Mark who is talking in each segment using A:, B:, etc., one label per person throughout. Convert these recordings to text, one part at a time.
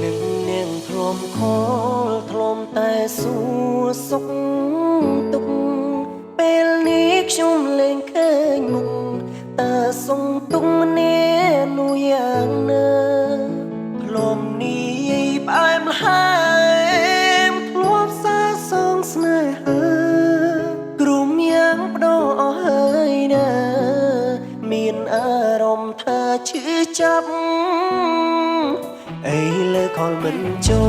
A: នឹងនាងធ្លំខលធ្លំតែសួរសុខទុក្ខពេលនេះខ្ញុំលែងឃើញមុខតើសុងទុកម្នាក់នោះយ៉ាងណាធ្លំនេះផ្អែមល្ហែមធ្លាប់សាសងស្នេហាក្រុមយ៉ាងបដោអស់ហើយណាមានអារម្មណ៍ថាឈឺចាប់ អីលើខលមិនចូ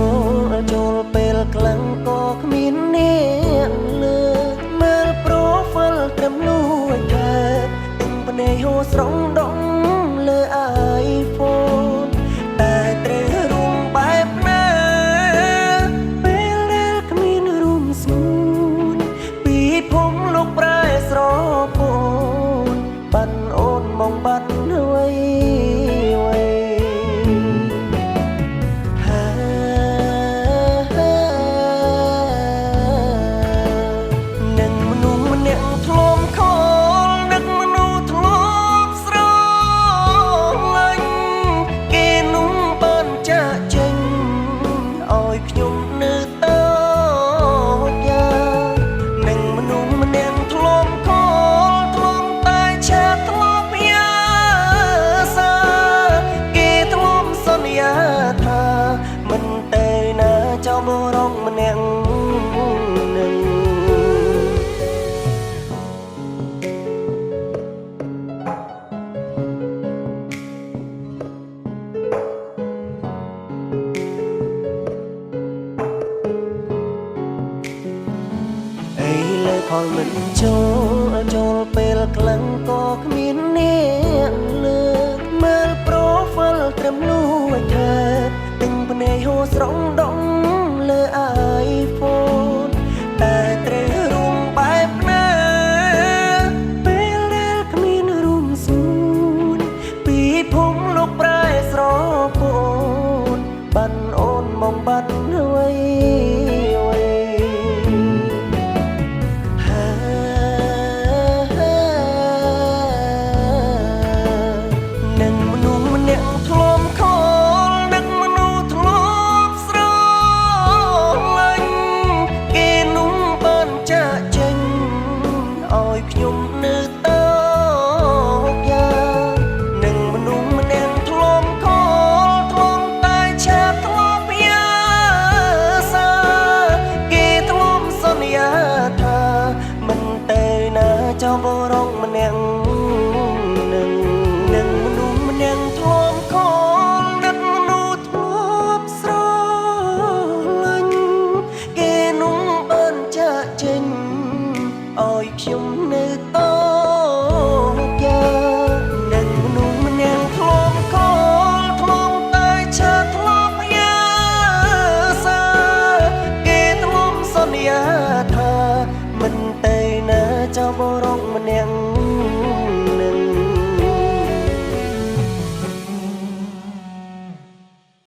A: លចូលពេលខ្លាំងក៏គ្មានអ្នកលើមើល profile ត្រឹមលួចថាទាំងភ្នែកហូរស្រង់ដងលើ iPhone តែត្រូវរួមបែបណាពេលដែលគ្មានរួមស្ងួនពីភពលោកប្រែស្រពូនបានអូនមកបាត់អ្វីអ្វី នឹងមនុស្សម្នាក់ធ្លំខលនឹកមនុស្សធ្លាប់ស្រឡាញ់គេនោះបានចាកចេញឲ្យខ្ញុំនៅតូចយ៉ាងនឹងមនុស្សម្នាក់ធ្លំខលធ្លំតែឆាធ្លាប់យ៉ាសាគេធ្លាប់សន្យាថាមិនទៅណាចោលរងម្នាក់នឹង អីលើខលមិនចូលចូលពេលខ្លាំងក៏គ្មានអ្នកលើមើល profile ត្រឹមលួចថាទាំងភ្នែកហូរស្រង់ដងលើ iPhone តែត្រូវរួមបែបណាពេលដែលគ្មានរួមស្ងួនពីភពលោកប្រែស្រពូនបានអូនមកបាត់អ្វីអ្វី នឹងមនុស្សម្នាក់ធ្លំខលនឹកមនុស្សធ្លាប់ស្រឡាញ់គេនោះបានចាកចេញឲ្យខ្ញុំនៅតូចយ៉ាងនឹងមនុស្សម្នាក់ធ្លំខលធ្លំតែឆាធ្លាប់យ៉ាសាគេធ្លាប់សន្យាថាមិនទៅណាចោលរងម្នាក់នឹងនឹងមនុស្សម្នាក់ធ្លាប់ខលនឹកមនុស្សធ្លាប់ស្រឡាញ់គេនោះបានចាកចេញឲ្យខ្ញុំនៅ